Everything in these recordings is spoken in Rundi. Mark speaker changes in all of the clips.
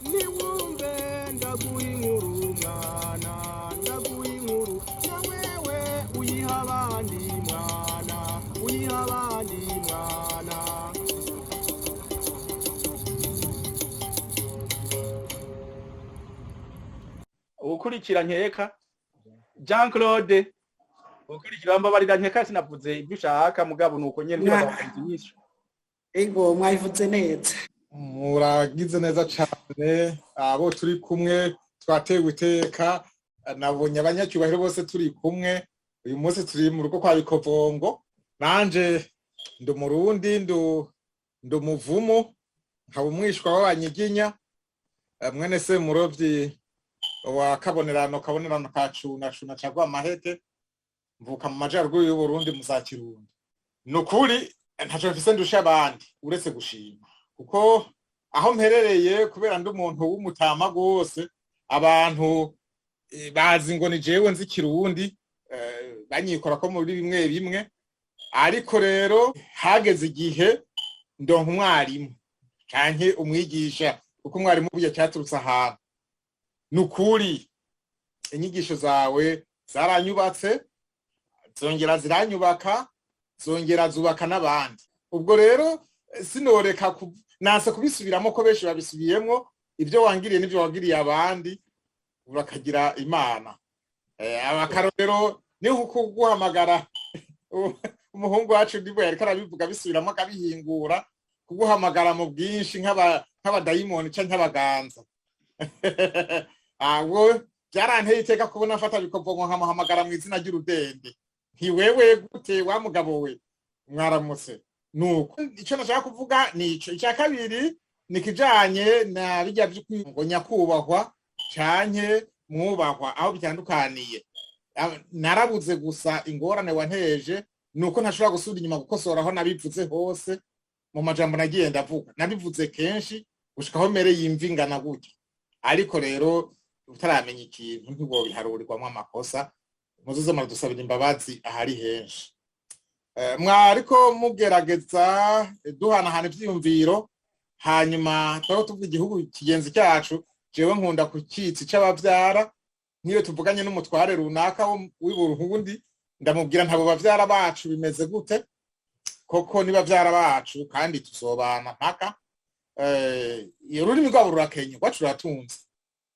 Speaker 1: Niwumve ndaguha inkuru mwana, ndaguha inkuru na wewe uyiha abandi mwana, uyiha abandi mwana.
Speaker 2: Ukurikira nkeka Jean Claude, ukurikira, mbabarira, nkeka sinavuze ibyo ushaka, mugabo nuko nyene ntibaza inyishu.
Speaker 3: Ego, mwabivuze neza.
Speaker 4: Muragize neza cyane abo turi kumwe, twatewe iteka. Nabonye abanyacyubahiro bose turi kumwe uyu munsi, turi mu rugo kwa Bikovongo. Nanje ndi Umurundi, ndi umuvumu, nkaba umwishwa w'Abanyiginya, mwene se murovyi wa Kabonerano, Kabonerano ka Cuna, Cuna ca Rwamahete. Mvuka mu majaruguru y'Uburundi, mu za Kirundo. Ni ukuri ntaco mfise ndusha abandi uretse gushima, kuko aho mperereye, kubera ndi umuntu w'umutama rwose, abantu bazi ngo ni jewe nzi Kirundi, banyikora ko muri bimwe bimwe. Ariko rero hageze igihe ndonka umwarimu canke umwigisha, kuko umwarimu burya cyaturutse ahantu. Ni ukuri inyigisho zawe zaranyubatse, zongera ziranyubaka, zongera zubaka n'abandi. Ubwo rero sinoreka nanse kubisubiramo ko benshi babisubiyemwo, ibyo wangiriye n'ibyo wangiriye abandi, urakagira Imana. Akarorero ni nko kuguhamagara, umuhungu wacu ndibwo yariko arabivuga, bisubiramo akabihingura, kuguhamagara mu bwinshi nk'abadayimoni canke nk'abaganza. Ahubwo byaranteye iteka kubona mfata Bikovongo nkamuhamagara mu izina ry'urudende, ntiwewe gute wa mugabo we, mwaramutse. Nuko icyo nashaka kuvuga ni ico. Icya kabiri ni kijanye na bijya ngo nyakubahwa canke mwubahwa, aho bitandukaniye. Narabuze gusa, ingorane wanteje nuko ntashobora gusubira inyuma gukosora aho nabivuze hose mu majambo nagiye ndavuga. Nabivuze kenshi gushika aho mere yimva ingana gutya. Ariko rero utaramenya ikintu ntiwobiharurirwamwo amakosa. Muzuze muradusabira imbabazi ahari henshi. Mwariko mugerageza duhanahana ivyiyumviro, hanyuma twaba tuvuga igihugu kigenzi cyacu. Jewe nkunda ku kitsi c'abavyara. Nk'iyo tuvuganye n'umutware runaka w'i Burundi, ndamubwira ntabo bavyara bacu bimeze gute koko? Ni bavyara bacu kandi tuzobana mpaka. Ururimi rwabo rurakenye, rwacu ruratunze,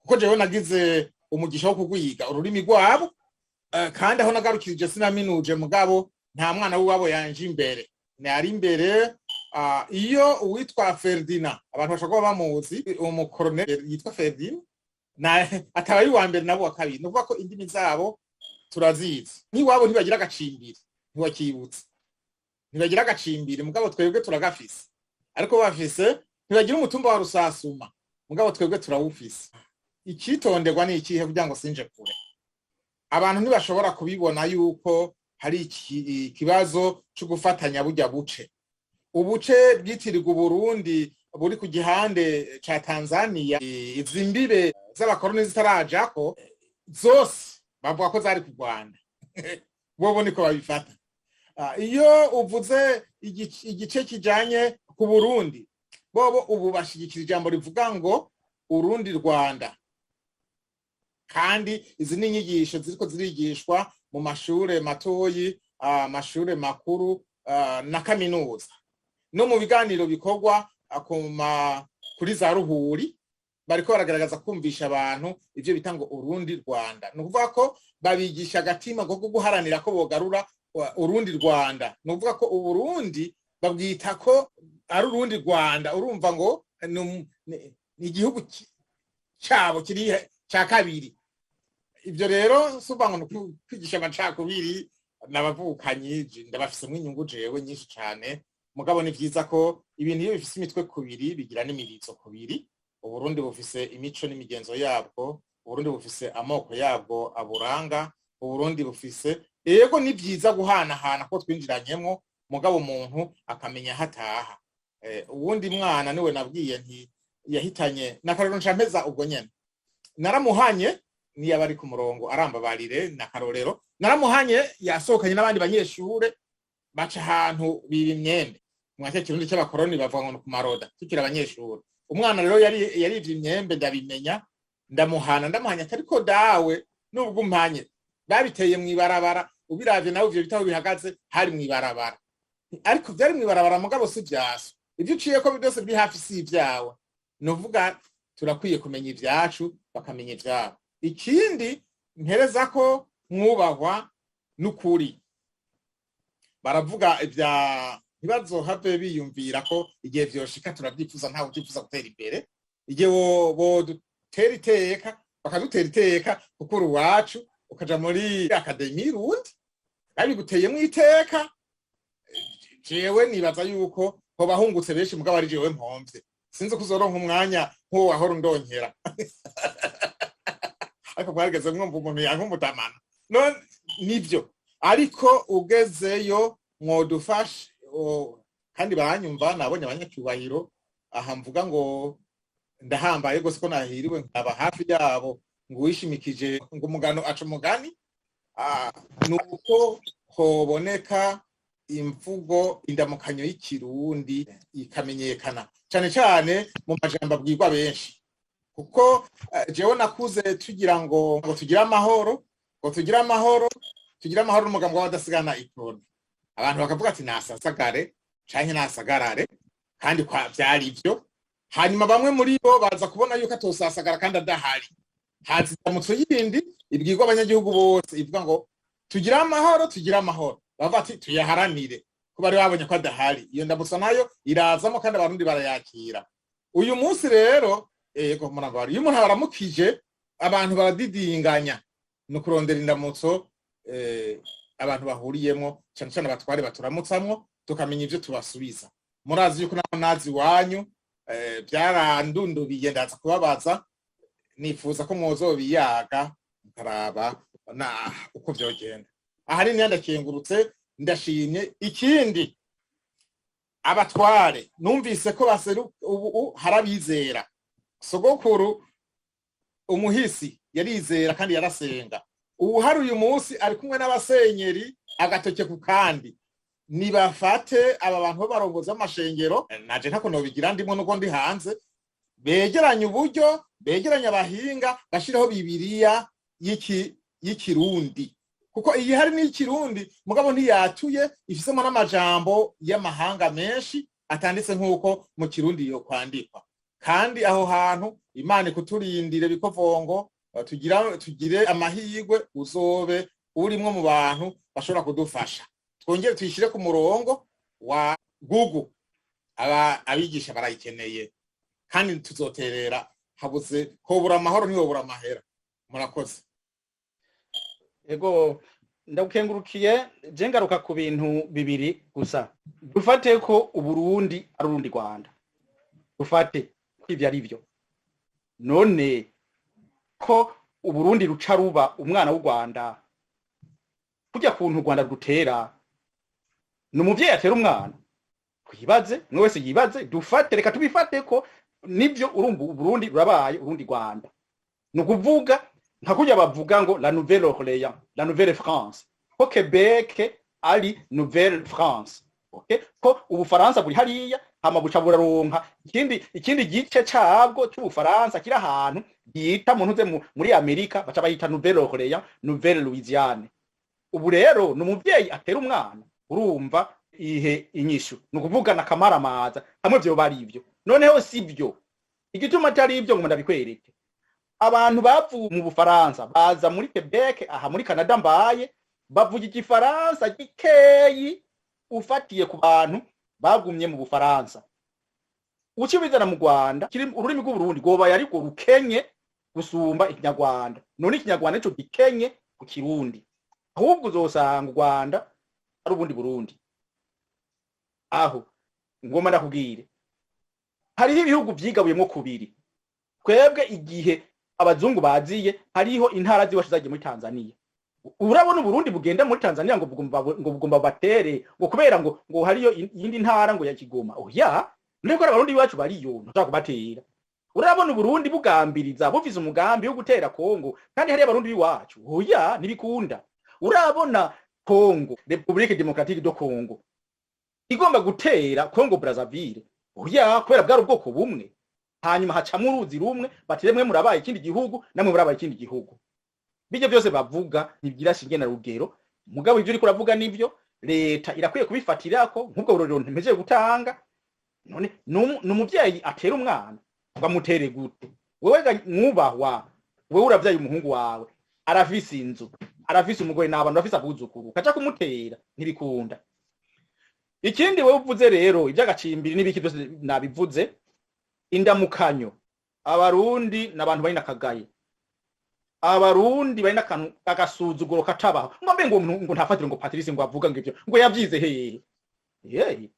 Speaker 4: kuko jewe nagize umugisha wo kugwiga ururimi rwabo, kandi aho nagarukirije sinaminuje, mugabo nta mwana w'iwabo yanje imbere nari imbere. Iyo uwitwa Ferdinand, abantu bashobora kuba bamuzi, umukoroneli yitwa Ferdinand, ataba ari uwa mbere nabo wa kabiri. Ni ukuvuga ko indimi zabo turazizi. N'iwabo ntibagira agacimbiri, ntiwakibutse, ntibagira agacimbiri, mugabo twebwe turagafise. Ariko bafise, ntibagira umutumba wa Rusasuma, mugabo twebwe turawufise. Icitonderwa ni ikihe? Kugira ngo sinje kure, abantu ntibashobora kubibona yuko hari ikibazo cyo gufatanya burya buce, ubuce bwitirirwa Uburundi buri ku gihande ca Tanzania. Izi mbibe z'abakoroni zitarajako zose bavuga ko zari ku Rwanda, bobo niko babifata. Iyo uvuze igice kijanye ku Burundi, bobo ubu bashigikira ijambo rivuga ngo Urundi Rwanda. Kandi izi ni inyigisho ziriko zirigishwa mu mashure matoyi, amashure makuru na kaminuza, no mu biganiro bikorwa kuri za ruhuri, bariko baragaragaza kumvisha abantu ivyo bita ngo Urundi Rwanda. Ni ukuvuga ko babigisha agatima ko guharanira ko bogarura Urundi Rwanda. Ni ukuvuga ko Uburundi babwita ko ari Urundi Rwanda. Urumva ngo ni igihugu cabo kiri ca kabiri. Ibyo rero si ukuvuga ngo ni kwigisha amacakubiri n'abavukanyi, ndabafisemwo inyungu jewe nyinshi cane. Mugabo ni vyiza ko ibintu iyo bifise imitwe kubiri bigira n'imirizo kubiri. Uburundi bufise imico n'imigenzo yabwo, Uburundi bufise amoko yabwo aburanga, Uburundi bufise, ego, ni vyiza guhanahana ko twinjiranyemwo, mugabo umuntu akamenya aho ataha. Uwundi mwana niwe nabwiye nti yahitanye n'akarorero nca ubwo nyene naramuhanye, niyo ari ku murongo arambabarire. N'akarorero naramuhanye, yasohokanye n'abandi banyeshure baca ahantu biba imyembe, mwacya Kirundi cy'abakoroni bavuga ngo ni ku maroda, tukiri abanyeshure. Umwana rero yari yarivye imyembe, ndabimenya, ndamuhana, ndamuhanya ati: "Ariko dawe, nubwo umpanye, babiteye mw'ibarabara, ubiravye nawe ivyo bitaho bihagaze hari mw'ibarabara." Ariko vyari mw'ibarabara, mugabo si vyaso. Ivyo uciyeko byose biri hafi si ivyawe. Nuvuga turakwiye kumenya ivyacu, bakamenya ivyabo. Ikindi mpereza ko mwubahwa n'ukuri, baravuga ibya ntibazohave biyumvira ko igihe vyoshika turavyifuza. Ntawe utifuza gutera imbere. Igihe bodutera iteka, bakadutera iteka, kuko uri uwacu, ukaja muri Académie Rundi babiguteyemwo iteka, jewe nibaza yuko hoba hungutse benshi, mugabo ari jewe mpomvye. Sinzi ko uzoronka umwanya nk'uwo wahora undonkera, ariko mwarigeze mwumva umuntu yanka umutamana? None nivyo, ariko ugezeyo mwodufashe kandi baranyumva. Nabonye abanyacyubahiro aha, mvuga ngo ndahambaye rwose ko nahiriwe nkaba hafi yabo, ngo uwishimikije ngo umugano aca umugani. Nuko hoboneka imvugo indamukanyo y'ikirundi ikamenyekana cane cane mu majambo abwirwa benshi, kuko jewe nakuze tugira ngo tugire amahoro, ngo tugire amahoro, tugire amahoro n'umugambi w'abadasigana Iprona. Abantu bakavuga ati nasasagare canke nasagarare, kandi kwa vyari ivyo. Hanyuma bamwe muri bo baza kubona yuko atosasagara kandi adahari. Haza indamutso yindi ibwirwa abanyagihugu bose, ivuga ngo tugire amahoro, tugire amahoro. Bavuga ati tuyaharanire, ko bari babonye ko adahari. Iyo ndamutso nayo irazamo kandi abarundi barayakira. Uyu munsi rero, ego murambara, iyo umuntu abaramukije abantu baradidinganya. Ni ukurondera indamutso abantu bahuriyemwo, cane cane abatware baturamutsamwo, tukamenya ivyo tubasubiza. Murazi yuko naho nazi iwanyu byarandundubiye, ndaza kubabaza. Nifuza ko mwozobiyaga mukaraba na uko vyogenda. Ahanini ndakengurutse, ndashimye. Ikindi, abatware numvise ko baseru ubu harabizera. Sogokuru umuhisi yarizera kandi yarasenga. Ubu hari uyu munsi ari kumwe n'abasenyeri agatoke ku kandi. Nibafate aba bantu b'abarongozi b'amashengero, naje ntako nobigira ndimwo nuko ndi hanze, begeranye uburyo, begeranye abahinga, bashireho Bibiliya y'Ikirundi, kuko iyi hari n'Ikirundi mugabo ntiyatuye, ifisemo n'amajambo y'amahanga menshi atanditse nk'uko mu Kirundi yo kwandikwa. Kandi aho hantu Imana ikuturindire bikovongo, tugira tugire amahirwe uzobe urimwo mu bantu bashobora kudufasha, twongere tuyishyire ku murongo wa Google. Aba abigisha barayikeneye kandi tuzoterera. Habuze hobura amahoro, ntihobura amahera. Murakoze.
Speaker 2: Ego, ndagukengurukiye. Je ngaruka ku bintu bibiri gusa. Dufate ko Uburundi ari urundi Rwanda, dufate ko ivyo ari byo. None ko Uburundi ruca ruba umwana w'u Rwanda, kurya kuntu u Rwanda rutera, ni umuvyeyi atera umwana? Twibaze, umwe wese yibaze. Dufate, reka tubifate ko nivyo. Urumva, Uburundi rurabaye urundi Rwanda. Ni ukuvuga nka kurya bavuga ngo la Nouvelle Orléans, la Nouvelle France, ko Quebec ari Nouvelle France, okay? Ko Ubufaransa buri hariya, hama buca buraronka ikindi gice cabwo c'Ubufaransa kiri ahantu bita mu ntuze muri Amerika, baca bayita Nouvelle Orléans, Nouvelle Louisiane. Ubu rero ni umuvyeyi atera umwana. Urumva ihe inyishu? Ni ukuvuga na kamaramaza hamwe vyoba ari ivyo. Noneho si byo. Igituma atari ibyo, ngo ndabikwereke: abantu bavuye mu Bufaransa baza muri Quebec, aha muri Canada mbaye, bavuga Igifaransa gikeyi ufatiye ku bantu bagumye mu Bufaransa. Ukibizana mu Rwanda, kiri ururimi rw'Uburundi rwobaye ariko rukenye gusumba Ikinyarwanda. None Ikinyarwanda nico gikenye ku Kirundi. Ahubwo uzosanga u Rwanda ari ubundi Burundi. Aho ngoma ndakubwire, hariho ibihugu vyigabuyemwo kubiri. Twebwe igihe abazungu baziye, hariho intara ziwacu zagiye muri Tanzania. Urabona Uburundi bugenda muri Tanzania ngo bugomba batere, ngo kubera ngo hariyo iyindi ntara ngo ya Kigoma? Oya, ndeko abarundi bacu bariyo, ntushaka kubatera. Urabona Uburundi bugambiriza, bufise umugambi wo gutera Kongo kandi hariyo abarundi b'iwacu? Oya, ntibikunda. Urabona Kongo, République Démocratique du Congo, igomba gutera Congo Brazzaville? Oya, kubera bwari ubwoko bumwe. Hanyuma hacamwo uruzi rumwe, bati mwe murabaye ikindi gihugu, namwe murabaye ikindi gihugu. Bijya byose bavuga ntibigira shinge na rugero. Mugabo ivyo uriko uravuga nivyo, leta irakwiye kubifatirako nk'ubwo burorero ntemejeje gutanga. None ni umuvyeyi atera umwana ngo amutere gute? Wewe ga mwubahwa, wewe uravyaye umuhungu wawe, arafise inzu, arafise umugore n'abana, arafise abuzukuru, ukaja kumutera, ntibikunda. Ikindi wewe uvuze rero, ivy'agacimbiri n'ibiki byose nabivuze. Indamukanyo, Abarundi n'abantu bari nakagaye, Abarundi bari n'akantu agasuzuguro katabaho, ngo mbe ngo umuntu ngo ntafatire, ngo Patrice ngo avuga ngo ivyo ngo yavyize hehe? Yehe,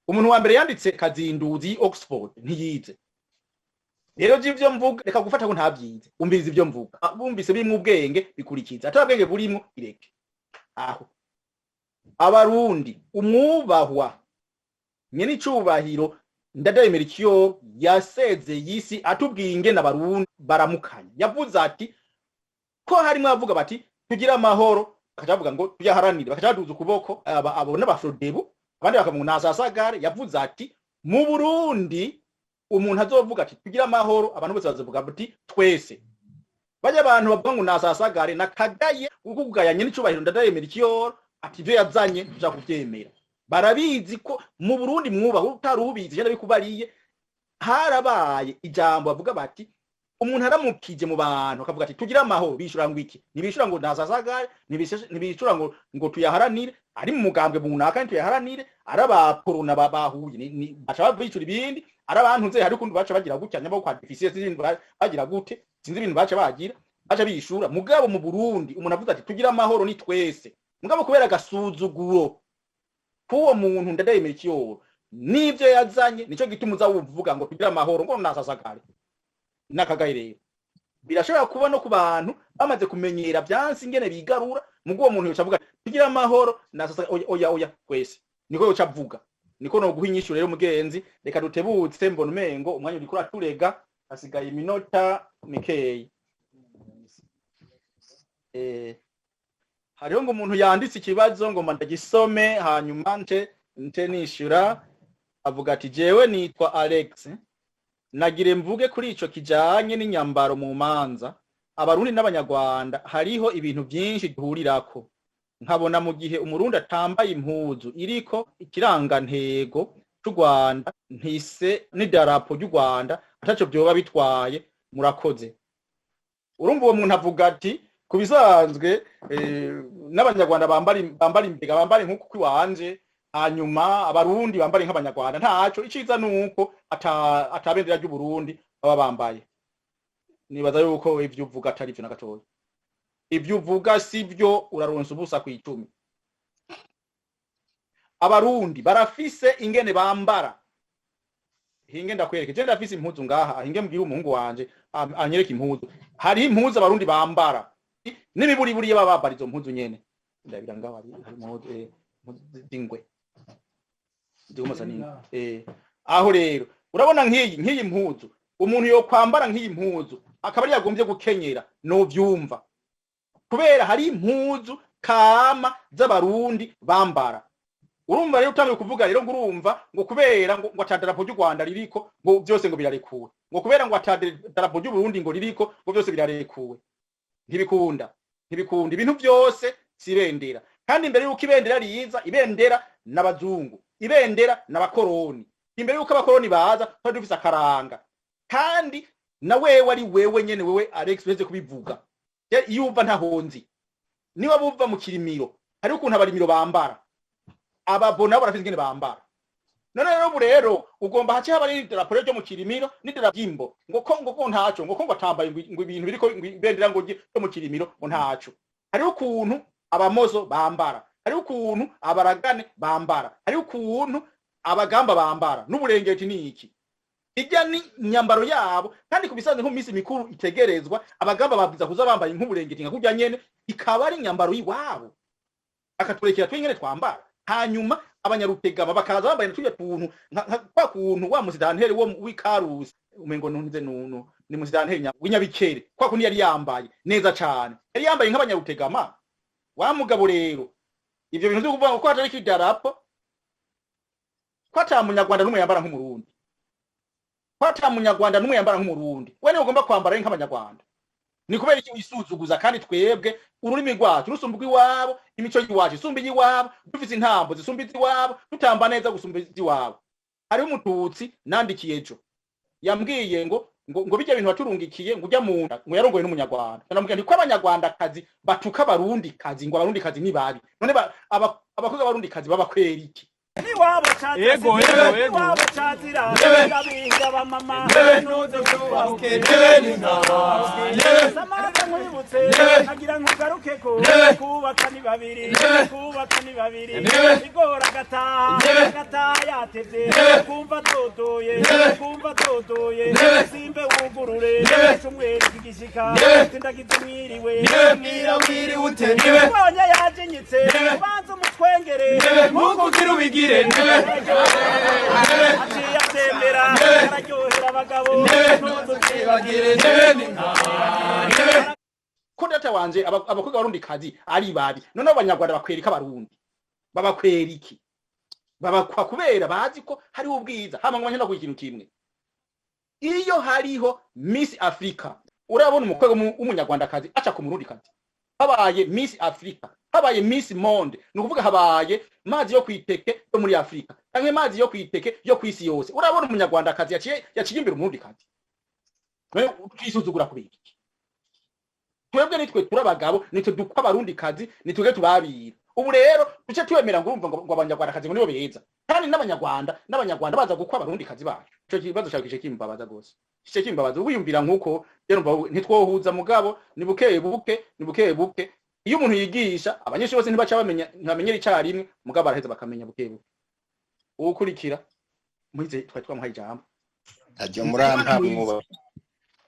Speaker 2: umuntu wa mbere yanditse Kazinduzi Oxford ntiyize. Rero je ivyo mvuga, reka gufata ko ntavyize, umviriza ivyo mvuga. Ah, bumvise birimwo ubwenge bikurikiza, atari ubwenge burimwo ireke aho. Abarundi, umwubahwa nyene icubahiro Ndadaye Melchior yasezeye isi atubwiye ingene Abarundi baramukanya. Yavuze ati ko harimwo abavuga bati "Tugire amahoro", bakaca bavuga ngo "Tuyaharanire", bakaca baduza ukuboko, abo n'Abafrodebu, abandi bakavuga ngo "Nasasagare". Yavuze ati mu Burundi umuntu azovuga ati "Tugire amahoro", abantu bose bazovuga bati "Twese". Bajya abantu bavuga ngo "Nasasagare" nakagaye ukugayanye n'icubahiro Ndadaye Melchior, ati ivyo yazanye tuja kuvyemera. Barabizi ko mu Burundi mwubaha utari ubizi, je bikubariye, harabaye ijambo bavuga bati umuntu aramukije mu bantu akavuga ati "Tugire amahoro", bishura ngo iki? Ntibishura ngo "Nasasagare", ntibishura ngo "Tuyaharanire", ari mu mugambwe munaka "Tuyaharanire", ari abaporona bahuye baca bicura ibindi, ari abantu nze hari ukundi baca bagira gutya nyabo kwa difficile, sinzi ibintu bagira gute, sinzi ibintu baca bagira, baca bishura. Mugabo mu Burundi umuntu avuze ati "Tugire amahoro", ni twese. Mugabo kubera agasuzuguro k'uwo muntu Ndadaye Melchior n'ivyo yazanye, nico gituma uza wuvuga ngo "Tugire amahoro", ngo "Nasasagare". Nakagaye rero birashobora kuba no ku bantu bamaze kumenyera vyansi ingene bigarura. Mugo uwo muntu yoca avuga "Tugire amahoro", "Nasasa", oya oya oya, twese, niko yoca avuga. Niko no guha inyishu rero mugenzi. Reka dutebutse, mbona umengo umwanya uriko uraturega, hasigaye iminota mikeyi. Hariho ngo umuntu yanditse ikibazo ngo ndagisome, hanyuma nce nishura. Avuga ati jewe nitwa Alex, nagire mvuge kuri ico kijanye n'inyambaro mu manza. Abarundi n'Abanyarwanda hariho ibintu vyinshi duhurirako, nkabona mu gihe Umurundi atambaye impuzu iriko ikirangantego c'u Rwanda ntise n'idarapo ry'u Rwanda, ataco vyoba bitwaye. Murakoze. Urumva uwo muntu avuga ati ku bisanzwe n'Abanyarwanda bambara imbega, bambara inkuku kwiwanje, hanyuma Abarundi bambara nk'Abanyarwanda, ntaco. Iciza nuko atabendera ry'u Burundi baba bambaye. Nibaza yuko ivyo uvuga atari ivyo na gatoya. Ivyo uvuga sivyo, uraronsa 0%. Abarundi barafise ingene bambara. Hinge ndakwereke, je ndafise impuzu ngaha, hinge mbwira umuhungu wanje anyereke impuzu. Hariho impuzu Abarundi bambara n'imiburiburi baba bambara izo mpuzu nyene. Ndabira ngaho hari impuzu, impuzu z'ingwe zigomba nini. Aho rero urabona nk'iyi mpuzu, umuntu yo kwambara nk'iyi mpuzu akaba ari yagombye gukenyera, no vyumva, kubera hari impuzu kama z'Abarundi bambara. Urumva rero utangiye kuvuga rero ngo urumva ngo kubera ngo ata darapo ry'u Rwanda ririko ngo byose ngo birarekuwe, ngo kubera ngo ata darapo ry'u Burundi ngo ririko ngo byose birarekuwe. Ntibikunda, ntibikunda. Ibintu byose si ibendera. Kandi imbere yuko ibendera riza, ibendera n'abazungu, ibendera n'abakoroni. Imbere yuko abakoroni baza twari dufise akaranga. Kandi na wewe ari wewe nyene, wewe Alex uretse kubivuga, iyo uva ntahonzi, niba buva mu Kirimiro, hari ukuntu abarimiro bambara, ababo nabo barafise ingene bambara. None rero ubu rero ugomba hace haba n'idarapo ryo mu Kirimiro n'idarapo ry'Imbo, ngo ko ntaco, ngo ko ngo atambaye ngo ibintu biriko ngo ibendera ngo ryo mu Kirimiro ngo ntaco. Hariho ukuntu Abamozo bambara, hariho ukuntu Abaragane bambara, hariho ukuntu Abagamba bambara, n'Uburengeti ni iki, ijya ni imyambaro yabo. Kandi ku bisanzwe nko mu minsi mikuru itegerezwa, Abagamba babwiza kuza bambaye nk'Uburengeti nka kurya nyene, ikaba ari imyambaro y'iwabo, akaturekera twe nyene twambara. Hanyuma Abanyarutegama bakaza bambaye turya tuntu kwa kuntu wa musitanteri wo w'Ikarusi, umengo ntunze nunu ni musitanteri w'inyabikere, kwa kundi yari yambaye neza cane, yari yambaye nk'Abanyarutegama. Wa mugabo rero, ivyo bintu vyo kuvuga ngo ko hatari idarapo, ko ata Munyarwanda n'umwe yambara nk'Umurundi. Ko ata munyarwanda n'umwe yambara nk'Umurundi, we niwe ugomba kwambara nk'Abanyarwanda. Ni kubera iki wisuzuguza kandi twebwe ururimi rwacu rusumba urw'iwabo, imico y'iwacu isumba iy'iwabo, dufise intambo zisumba iz'iwabo, dutamba neza gusumba iz'iwabo? Hariho Umututsi nandikiye ejo, yambwiye ngo bijya bintu waturungikiye, ngo ujya mu nda, ngo yarongoye n'Umunyarwanda. Ndamubwira nti ko Abanyarwandakazi batuka Abarundi kazi, ngo Abarundi kazi ni babi, none abakobwa b'Abarundi kazi babakwera iki?
Speaker 5: Niwabo cazira.
Speaker 6: Ego, ego, ego.
Speaker 5: Niwabo cazira. Ndabinga bamama nuze kubahuke. Samaza, nkwibutse, nagira nkugarukeko. Kubaka ni babiri, kubaka ni babiri. Igora agataha, agataha yatevye, kumva dodoye, kumva dodoye, simbe wugurure, cumwere kigishika, sindagize mwiriwe.
Speaker 6: Mwira wiri ute?
Speaker 5: Ubonye yajinyitse, ubanza umutwengere.
Speaker 6: Nkuko ugira ubigire.
Speaker 5: Aciye atembera, araryohera abagabo.
Speaker 6: Ntuzukibagire.
Speaker 2: Ko data wanje abakobwa b'Abarundi kazi ari babi, none Abanyarwanda bakwereka Abarundi, babakwera iki? Babakwa kubera bazi ko hariho ubwiza. Hama ngo nkenda ikintu kimwe: iyo hariho Miss Africa, urabona umukobwa w'Umunyarwandakazi aca ku Murundi kazi? Habaye Miss Africa, habaye Miss Monde, ni ukuvuga habaye mazi yo kwiteke yo muri Afrika canke mazi yo kwiteke yo kwisi yose, urabona Umunyarwandakazi yaciye imbere Umurundi kazi? None twisuzugura kubera iki? Twebwe nitwe turi abagabo, nitwe dukwa Abarundi kazi, nitwebwe tubabira. Ubu rero duce twemera ngo urumva ngo Abanyarwandakazi ngo nibo beza, kandi n'Abanyarwanda baza gukwa Abarundi kazi bacu. Ico kibazo cawe kice kimbabaza gose, kice kimbabaza. Wiyumvira nkuko rero umva ntitwohuza, mugabo ni buke buke, ni buke buke. Iyo umuntu yigisha abanyeshuri bose ntibaca bamenya, ntibamenyera icarimwe, mugabo baraheza bakamenya buke buke. Uwukurikira Muhize, twari twamuhaye ijambo.
Speaker 7: Ajya murampa mwubaha.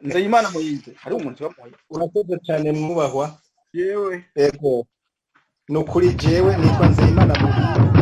Speaker 2: Nzeyimana Muhize, hariho umuntu twamuhaye.
Speaker 7: Urakoze cyane mwubahwa.
Speaker 1: Yewe.
Speaker 7: Ego, ni ukuri, jewe nitwa Nzeyimana Muhize.